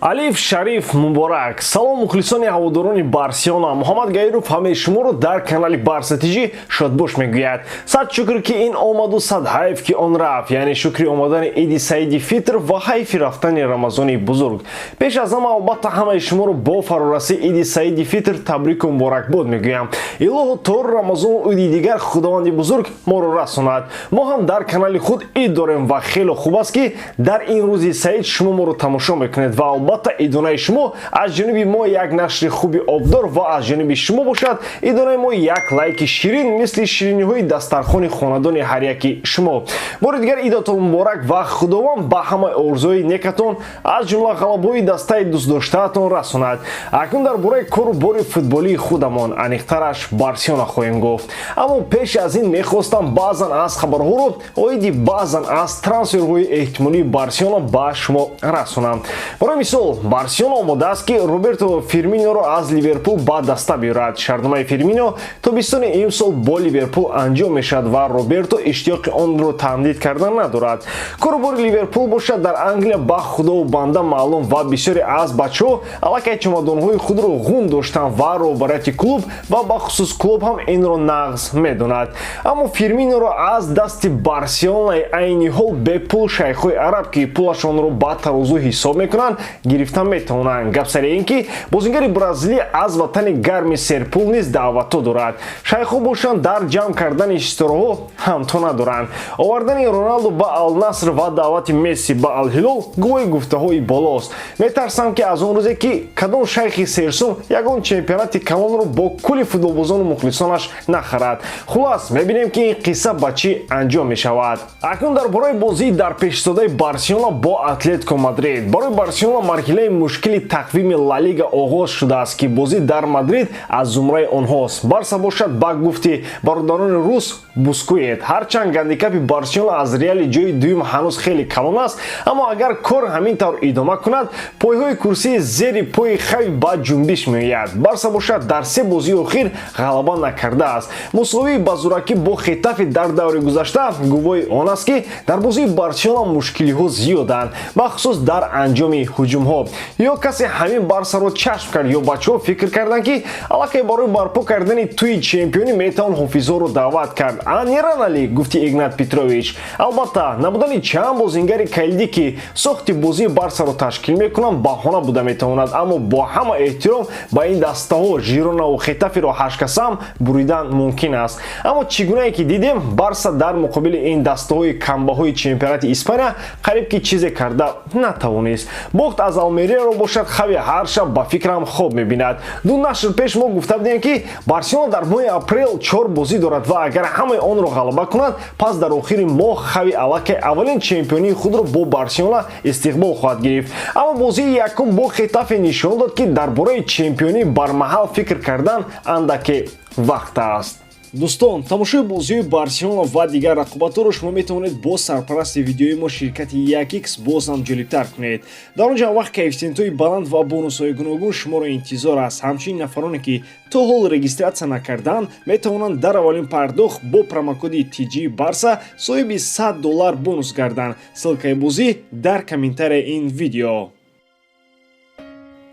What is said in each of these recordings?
Алиф Шариф муборак! Салом, мухлисони ҳаводорони Барселона! Муҳаммад Гаиров ҳамаи шуморо дар канали Барса ТЖ шодбош мегӯяд. Сад шукр, ки ин омаду, сад ҳайф, ки он рафт, яъне шукри омадани Иди Саиди Фитр ва ҳайфи рафтани Рамазони бузург. Пеш аз ҳама, албатта, ҳамаи шуморо бо фарорасии Иди Саиди Фитр табрику муборакбод мегӯям. Илоҳу, то Рамазону иди дигар Худованди бузург моро расонад. Мо ҳам дар канали худ ид дорем ва хеле хуб аст, ки дар ин рӯзи саид шумо моро тамошо мекунед ва албатта, идонаи шумо аз ҷониби мо як нашри хуби обдор ва аз ҷониби шумо бошад идонаи мо як лайки ширин, мисли шириниҳои дастархони хонадони ҳар яки шумо. Бори дигар идатон муборак ва Худованд ба ҳамаи орзуҳои некатон, аз ҷумла ғалабаҳои дастаи дӯстдоштаатон расонад. Акнун дар бораи кору бори футболии худамон, аниқтараш Барселона, хоҳем гуфт. Аммо пеш аз ин мехостам баъзан аз хабарҳоро оиди баъзан аз трансферҳои эҳтимолии Барселона ба шумо расонам. Барои мисол, Барселона омода аст, ки Роберто Фирминоро аз Ливерпул ба даста биёрад. Шартномаи Фирмино тобистони имсол бо Ливерпул анҷом мешавад ва Роберто иштиёқи онро тамдид кардан надорад. Корубори Ливерпул бошад, дар Англия ба худову банда маълум ва бисёре аз бачаҳо аллакай чамадонҳои худро ғун доштанд ва роҳбарияти клуб ва бахусус клуб ҳам инро нағз медонад. Аммо Фирминоро аз дасти Барселонаи айни ҳол бепул шайхҳои араб, ки пулашонро ба тарозу ҳисоб мекунанд, гирифта метавонанд. Гап сари ин ки бозингари бразилӣ аз ватани гарми серпул низ даъватҳо дорад. Шайхҳо бошанд, дар ҷамъ кардани ситораҳо ҳамто надоранд. Овардани Роналду ба Алнаср ва даъвати Месси ба Алҳилол гувоҳи гуфтаҳои болост. Метарсам, ки аз он рӯзе, ки кадом шайхи серсум ягон чемпионати калонро бо кулли футболбозону мухлисонаш нахарад. Хулас, мебинем, ки ин қисса ба чӣ анҷом мешавад. Акнун дар бораи бозии дар пешистодаи Барселона бо Атлетико Мадрид. Барои Барселона марҳилаи мушкили тақвими Ла Лига оғоз шудааст, ки бозӣ дар Мадрид аз зумраи онҳост. Барса бошад, ба гуфти бародарони рус, бускует. Ҳарчанд гандикапи Барселона аз Реали ҷои дуюм ҳанӯз хеле калон аст, аммо агар кор ҳамин тавр идома кунад, пойҳои курсии зери пои Хави ба ҷунбиш меояд. Барса бошад, дар се бозии охир ғалаба накардааст. Мусовии ба зӯракӣ бо Хетафе дар даври гузашта гувоҳи он аст, ки дар бозии Барселона мушкилиҳо зиёданд, бахусус дар анҷоми ҳуҷумҳо. Ё касе ҳамин Барсаро чашм кард, ё бачаҳо фикр карданд, ки аллакай барои барпо кардани тӯи чемпионӣ метавон ҳофизҳоро даъват кард. А не рано ли, гуфти Игнат Петрович. Албатта, набудани чанд бозингари калидӣ, ки сохти бозии Барсаро ташкил мекунанд, баҳона буда метавонад, аммо бо ҳама эҳтиром ба ин дастаҳо, Жиронаву Хетаферо ҳашткасам буридан мумкин аст. Аммо чӣ гунае ки дидем, Барса дар муқобили ин дастаҳои камбаҳои чемпионати Испания қариб ки чизе карда натавонист. Бохт аз Алмерияро бошад, Хави ҳар шаб ба фикрам хоб мебинад. Ду нашр пеш мо гуфта будем, ки Барселона дар моҳи апрел чор бозӣ дорад ва агар ҳамаи онро ғалаба кунад, пас дар охири моҳ Хави аллакай аввалин чемпионии худро бо Барселона истиқбол хоҳад гирифт. Аммо бозии якум бо Хетафе нишон дод, ки дар бораи чемпионӣ бармаҳал фикр кардан андаке вақт аст. Дӯстон, тамошои бозиҳои Барселона ва дигар рақобатҳоро шумо метавонед бо сарпарасти видеои мо, ширкати 1X, боз ҳам ҷолибтар кунед. Дар он ҷо вақт коэффисиентҳои баланд ва бонусҳои гуногун шуморо интизор аст. Ҳамчунин, нафароне, ки то ҳол регистрация накардаанд, метавонанд дар аввалин пардохт бо промокоди TG Барса соҳиби 100 доллар бонус гарданд. Ссылкаи бозӣ дар комментарияи ин видео.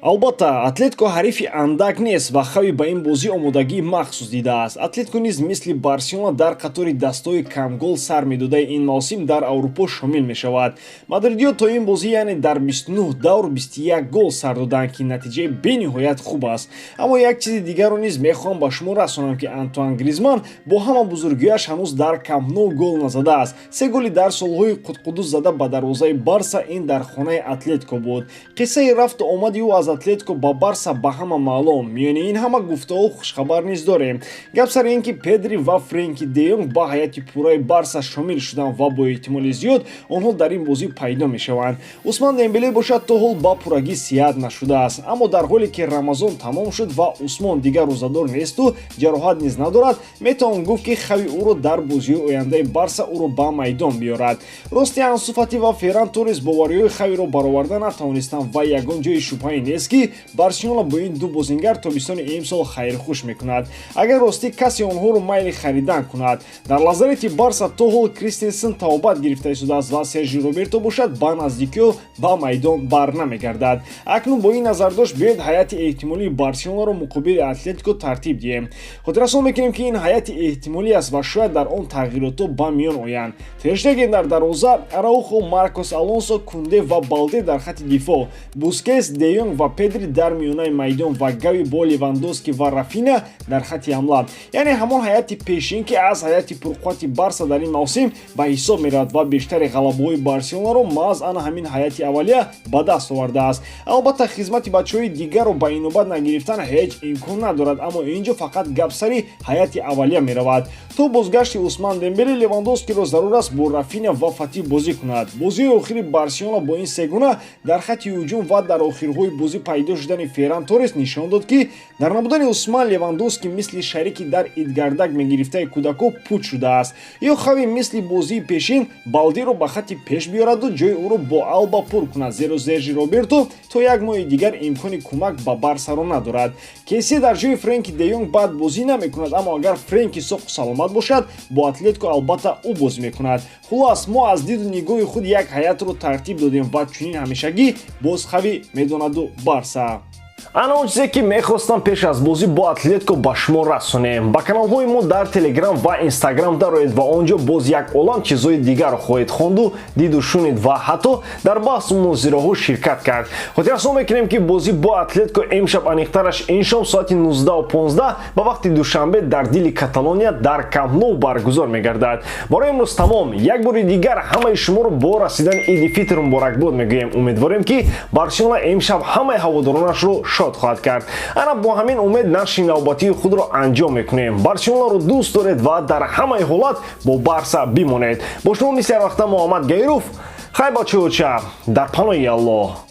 Албатта, Атлетико ҳарифи андак нест ва Хави ба ин бозӣ омодагии махсус дидааст. Атлетико низ мисли Барселона дар қатори дастаҳои камгол сар медодаи ин мавсим дар Аврупо шомил мешавад. Мадридиё то ин бозӣ, яъне дар 29 давр, 21 гол сар доданд, ки натиҷаи бениҳоят хуб аст. Аммо як чизи дигарро низ мехоҳам ба шумо расонам, ки Антуан Гризман бо ҳама бузургиаш ҳанӯз дар Камп Ну гол назадааст. Се голи дар солҳои қудқудус зада ба дарвозаи Барса ин дар хонаи Атлетико буд. Қиссаи рафту омади ӯ аз Атлетико ба Барса ба ҳама маълум. Миёни ин ҳама гуфтаҳо хушхабар низ дорем. Гап сари ин ки Педри ва Френки де Йонг ба ҳайати пурраи Барса шомил шуданд ва бо эҳтимоли зиёд онҳо дар ин бозӣ пайдо мешаванд. Усман Дембеле бошад, то ҳол ба пуррагӣ сиҳат нашудааст. Аммо дар ҳоле ки Рамазон тамом шуд ва Усмон дигар рӯзадор несту ҷароҳат низ надорад, метавон гуфт, ки Хави ӯро дар бозиҳои ояндаи Барса ӯро ба майдон биёрад. Рости, Ансу Фати ва Ферран Торрес бовариҳои Хавиро бароварда натавонистанд ва ягон ҷои шубҳае нест. нест, ки Барселона бо ин ду бозингар тобистони имсол хайрхуш мекунад, агар ростӣ касе онҳоро майли харидан кунад. Дар лазарети Барса то ҳол Кристенсен табобат гирифта истодааст ва Сержи Роберто бошад, ба наздикиҳо ба майдон бар намегардад. Акнун бо ин назардошт биёед, ҳайати эҳтимолии Барселонаро муқобили Атлетико тартиб диҳем. Хотиррасон мекунем, ки ин ҳайати эҳтимолӣ аст ва шояд дар он тағйиротҳо ба миён оянд. Терштеген дар дарвоза, Араухо, Маркос Алонсо, Кунде ва Балде дар хати дифоъ, Бускес, Деёнг ва Педри дар миёнаи майдон ва Гави бо Левандовски ва Рафина дар хати ҳамла. Яъне ҳамон ҳайати пешин, ки аз ҳайати пурқуввати Барса дар ин мавсим ба ҳисоб меравад ва бештари ғалабаҳои Барселонаро маҳз ана ҳамин ҳайати аввалия ба даст овардааст. Албатта, хизмати бачаҳои дигарро ба инобат нагирифтан ҳеҷ имкон надорад, аммо ин ҷо фақат гап сари ҳайати аввалия меравад. То бозгашти Усман Дембеле Левандовскиро зарур аст бо Рафина ва Фати бозӣ кунад. Бозиҳои охири Барселона бо ин сегуна дар хати ҳуҷум ва дар охирҳои бозӣ пайдо шудани Ферран Торрес нишон дод, ки дар набудани Усман Левандовски мисли шарики дар идгардак мегирифтаи кӯдако пуч шудааст. Ё Хави мисли бозии пешин Балдиро ба хати пеш биёраду ҷои ӯро бо Алба пур кунад, зеро Сержи Роберто то як моҳи дигар имкони кӯмак ба Барсаро надорад. Кесе дар ҷои Френки де Йонг бад бозӣ намекунад, аммо агар Френки соқу саломат бошад, бо Атлетико албатта ӯ бозӣ мекунад. Хулос, мо аз диду нигоҳи худ як ҳайатро тартиб додем ва чунин ҳамешагӣ боз Хави медонаду Барса. Ана он чизе, ки мехостам пеш аз бозӣ бо Атлетико ба шумо расонем. Ба каналҳои мо дар Телеграм ва Инстаграм дароед ва он ҷо боз як олам чизҳои дигарро хоҳед хонду, диду, шунид ва ҳатто дар баҳсу мунозираҳо ширкат кард. Хотиррасон мекунем, ки бозӣ бо Атлетико имшаб, аниқтараш ин шом, соати 19:15 ба вақти Душанбе дар дили Каталония, дар Камп баргузор мегардад. Барои имрӯз тамом. Як бори дигар ҳамаи шуморо бо расидани Иди Фитр муборакбод мегӯем. Умедворем, ки Барселона имшаб ҳамаи ҳаводоронашро шод хоҳад кард. Ана бо ҳамин умед нашри навбатии худро анҷом мекунем. Барселонаро дӯст доред ва дар ҳамаи ҳолат бо Барса бимонед. Бо шумо мисли ҳар вақта Муҳаммад Гаиров. Хай, бачаоча, дар паноҳи Аллоҳ.